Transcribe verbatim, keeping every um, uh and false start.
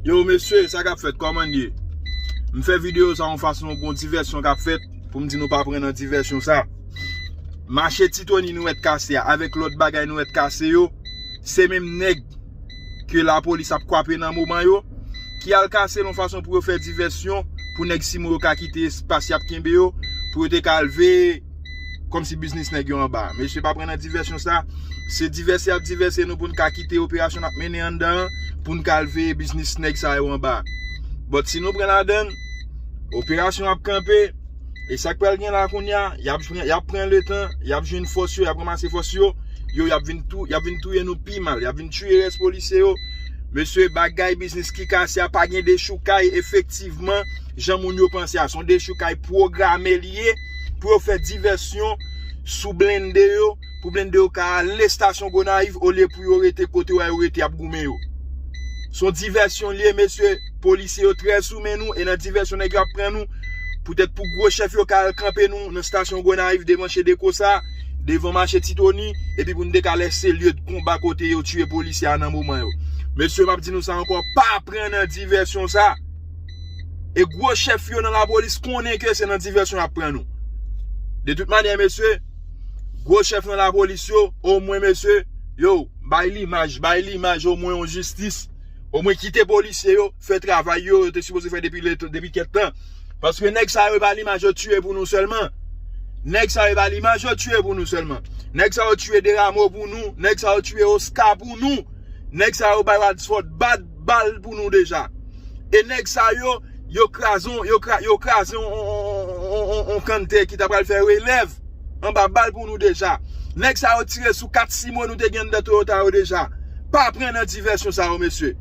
Yo, mesye, sa k ap fèt? Kòman n ye? M fè videyo sa yon fason, gon divèsyon k ap fèt, pou m di nou pa pran nan divèsyon sa. Mache Titoni nou wè t kase a, avèk lòt bagay nou wè t kase yo, se menm nèg ke lapolis ap kwape nan moman yo, ki al kase l yon fason pou yo fè divèsyon, pou nèg Simo yo ka kite espas y ap kenbe yo, pou yo te ka al veye kòmsi biznis nèg yo anba. Mesye, pa pran nan divèsyon sa. Se divèse y ap divèse nou pou n ka kite operasyon n ap mennen anndan an, pou n ka al veye biznis nèg sa yo anba. But si nou pran ladan l, operasyon ap kanpe. E sa k pral gen la kounye a, y ap jwenn, y ap pran letan, y ap jwenn fòs yo, y ap ranmase fòs yo. Yo, y ap vin tou, y ap vin touye nou pi mal, y ap vin tiye rès polisye yo. Mesye, bagay biznis ki kase a, pa gen dechoukay, efektivman, jan moun yo panse a. Se yon dechoukay pwograme li ye pou yo fè divèsyon sou blende yo, pou blende yo ka ale estasyon Gonayiv olye pou yo rete kote w wè yo rete ap goumen yo. Se yon divèsyon li ye, mesye. Polisye yo trè sou men nou, e nan divèsyon nèg yo ap pran nou. Poutèt pou gwo chèf yo ka al kanpe nou nan estasyon Gonayiv devan Chedeco sa, devan mache Titoni, epi pou n te ka lèse lye de konba kote yo tiye polisye a nan moman yo. Mesye, m ap di nou sa ankò, pa pran nan divèsyon sa. E gwo chèf yo nan lapolis konnen ke se nan divèsyon y ap pran nou. De tout manyè, mesye, gwo chèf nan lapolis yo, omwen, mesye, yo, bay limaj, bay limaj omwen yon jistis. Omwen kite polisye yo fè travay yo, yo te sipoze fè depi letan, depi kèk tan. Paske nèg sa yo pa limaj yo tiye pou nou sèlman. Nèg sa yo pa limaj yo tiye pou nou sèlman. Nèg sa yo tiye Deramo pou nou. Nèg sa yo tiye Oscar pou nou. Nèg sa yo bay Radford bad bal pou nou deja. E nèg sa yo, yo kraze, yo kra, yo kraze on, on, on, on, on, on kanntè ki ta pral fè relèv anba bal pou nou deja. Nèg sa yo tire sou kat Simo nou te gen anndan Toyota yo deja. Pa pran nan divèsyon sa yo, mesye.